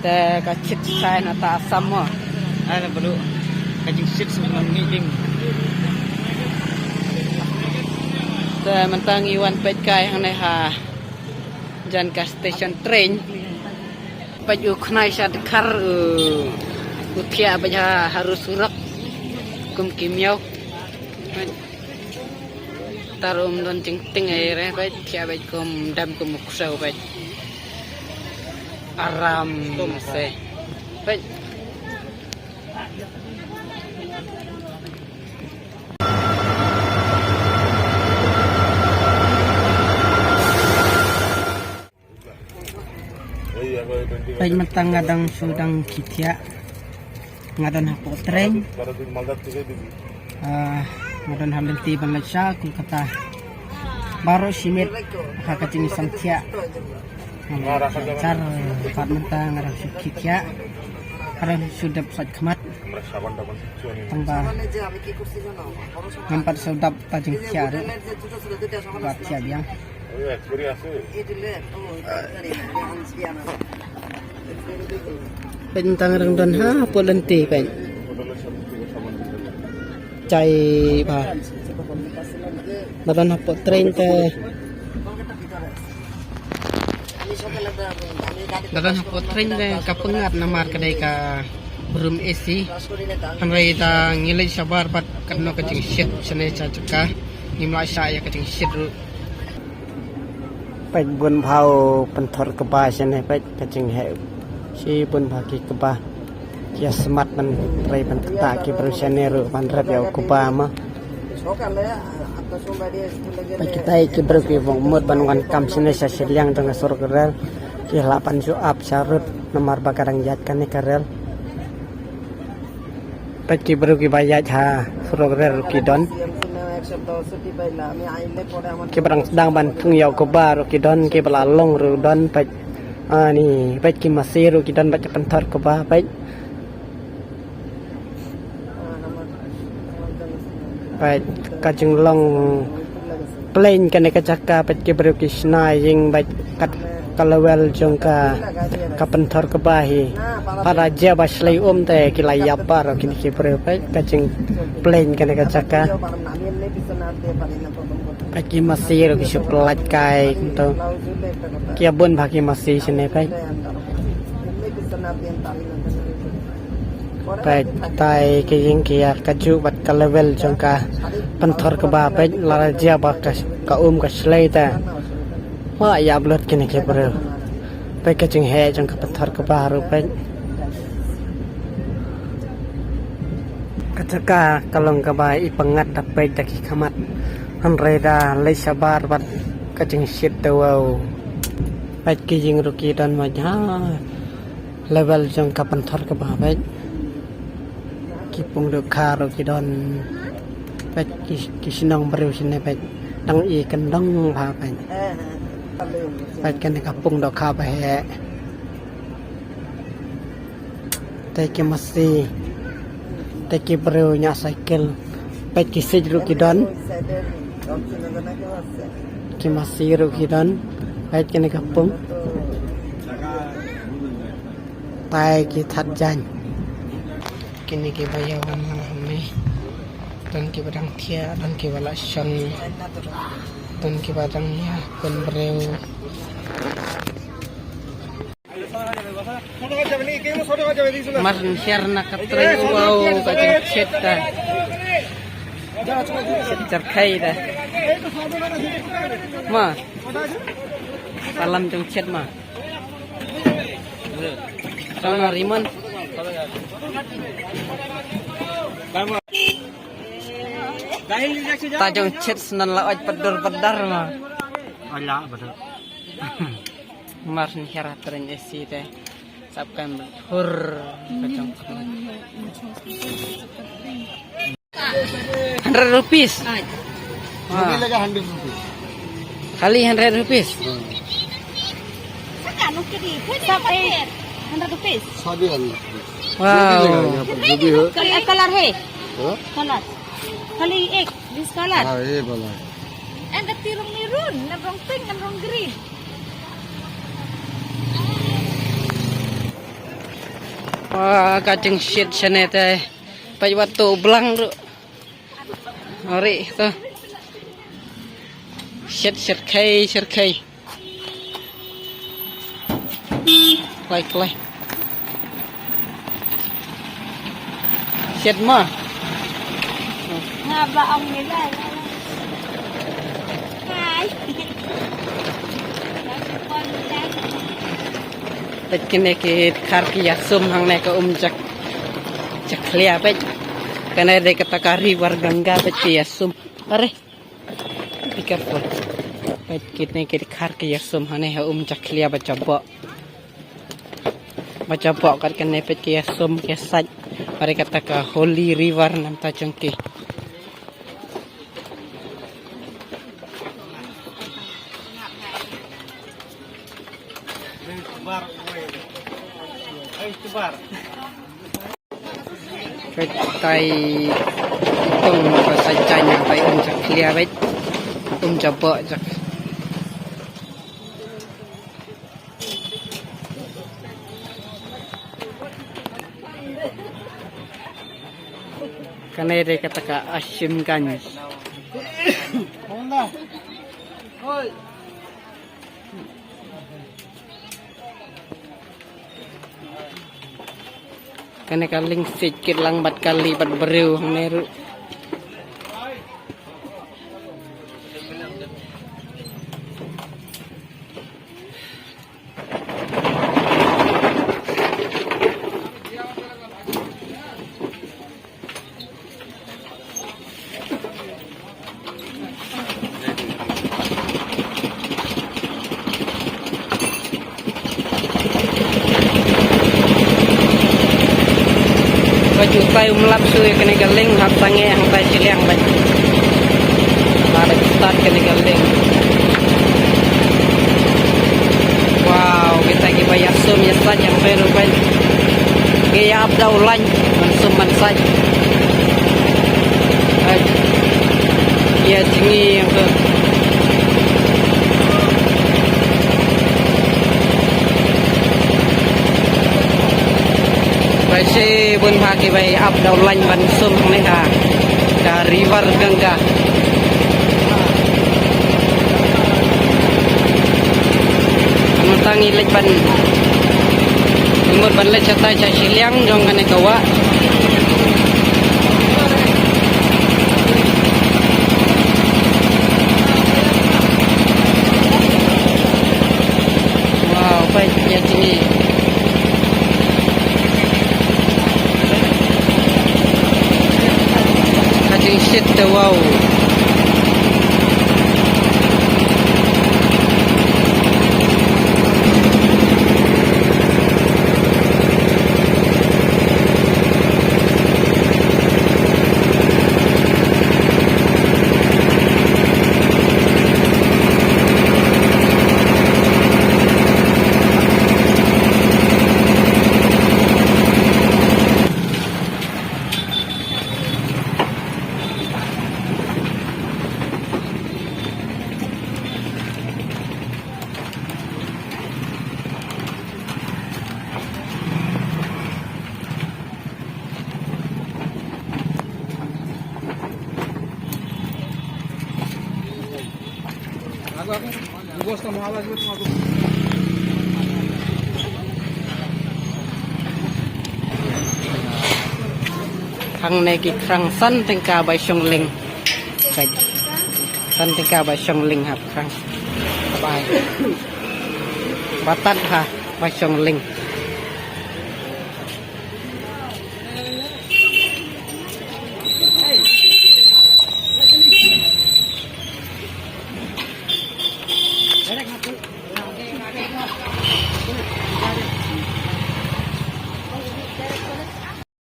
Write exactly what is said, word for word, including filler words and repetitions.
Eh, ka chit chai na ta Assam mo. Ai la balu. Ka jingshit sum man ni ding. Te mynta ngi wan peit kai hangne ha jan ka station train. Peit u khnai sha dkhar u, u thiah peit ha, ha ru surok. Kum ki miaw. Peit. Tar um don jingting ai re peit, thiah peit kum dam kum u ksew peit. Aram se. Peit. Peit mynta nga dang shu dang khie thiah. Nga don hapoh train. Ah, nga don ha lynti ban leit sha Kolkata. Baroh shi miet ha ka jingsam thiah. Nga leit sha jar pat mynta nga dang shu khie thiah. Nga dang shu dep sait khmat. Tang ba ngam pat shu dap ta jingthiah ruh. Ba thiah biang. Peit mynta nga dang don hapoh lynti peit. Chai ba. Nga don hapoh train te. Nga don hapoh train te ka pyngngad namar ka dei ka room A C. Hynrei da ngi leit shabar bad katno ka jingshit shane sha jaka. Ngim lah shah ïa ka jingshit ruh. Peit bun bha u pynthor kba shane peit ka jingheh. Shi bun bha ki kba. Ki ïa smat ban trei ban ktah ki briew shane ruh ban rep ïa u kba ma. Peit kitai ki briew ki bym mut ban wan kam shane sha shiliang jong ka surok rel. Ki lah ban shu ap sha rud namar ba ka dang ïaid kane ka rel. Peit ki briew kiba ïaid ha surok rel ruh ki don. Kiba dang sdang ban thung ïa u kba ruh ki don, kiba la long ruh don. Peit, ani, peit ki masi ruh ki don, peit ki pynthor kba, peit. Peit ka jinglong plain kane ka jaka, peit ki briew ki shna ïing, peit kat ka level jong ka, ka pynthor kba hi. Pat la jia ba shlei um te ki la ïap baroh kine ki briew, peit ka jing plain kane ka jaka. Peit ki masi ruh ki shu pyllait kai kumto. Ki ïa bun bha ki masi shane, peit. Peit, tai ki ïing ki ïa kajuh bad ka level jong ka pynthor kba, peit, lada jia ba ka, ka um ka shlei te. Wa ïa upload kine ki briew. Peit ka jingheh jong ka pynthor kba ruh, peit. Ka jaka ka long kaba i pyngngad da peit da ki khmat. Hynrei da leit shabar bad ka jingshit te, wow. Peit ki ïing ruh ki don ma jha. Level jong ka pynthor kba, peit. Ki pung dohkha ruh ki don. Peit ki, ki shnong briew shane, peit. Dang i kyndong bha, peit. Peit kane ka pung dohkha ba heh. Te ki masi. Te ki briew ñiah cycle. Peit ki siej ruh ki don. Ki masi ruh ki don. Peit kane ka pung. Tai ki that jaiñ. Kine kiba ïa wan lang hangne. Don kiba dang thiah, don kiba la shong. Don kiba dang ïa pynbriew. Mar hiar na ka trei, wow, ka jingshit ta. Shit jar khai ta. Ma. Salam jingshit ma. Sana Riman. Ta jingshit snan la oj padur padar ma. Ala betul. Mar syn hiar ha train A C te. Sap kan hur ka jong. Hundred rupees. Ai. ये भी लगा हंड्रेड रुपीज। खाली हंड्रेड रुपीज। Saka nuk kedi. Sab eh. Hundred rupees. साढ़े हंड्रेड रुपीज। Wow। ये भी लगा यहाँ पर जो भी है। कल-, कलर है। हाँ? कलर। खाली एक, दिस कलर। हाँ, ये वाला है। And the tirong maroon, and rong pink, and rong green. Ah, ka jingshit shane te. Peit wat to blang ruh. Ori to. Shit shit khei shit khei. Klai klai. Shit ma. Nga ba ong ni lai. Hai. Peit kine ki dkhar ki ïasum hangne ka um jak jakhlia peit. Kane dei kata ka river Ganga peit ki ïasum. Are. Be careful. Peit kine ki dkhar ki ïasum hangne ha um jakhlia ba jaboh. Ba jaboh kat kane peit ki ïasum ki ïasait. Are kata ka holy river namar ta jong ki. Peit tai tong ba sa janya tai um jakhlia peit. Um jaboh jak. Kane dei kata ka Ashimganj. Kane ka lieng siej kit lang bad kali bad briew hangne ruh. Ba ju tai um lap shu ïa kane ka lieng hap sangeh hangtai shiliang ban. Ba da start kane ka lieng. Wow, kita ki ba ïasum ïasait hangtai ruh ban. Ki ïa ap da u lain ban sum ban sait. Ai. Ïa jngi hangtai. Ba shi bun ba ki bai ap da u lain ban sum ne ha ka river Ganga. Mynta ngi leit ban, ngi mut ban leit shatai sha shiliang jong kane ka wah. Wow, peit ïa jngi. Ka jingshit te wow. Hangne ki khrang san tyngka bai shong lieng. San tyngka bai shong lieng hap khrang. Bai. Batat ha bai shong lieng.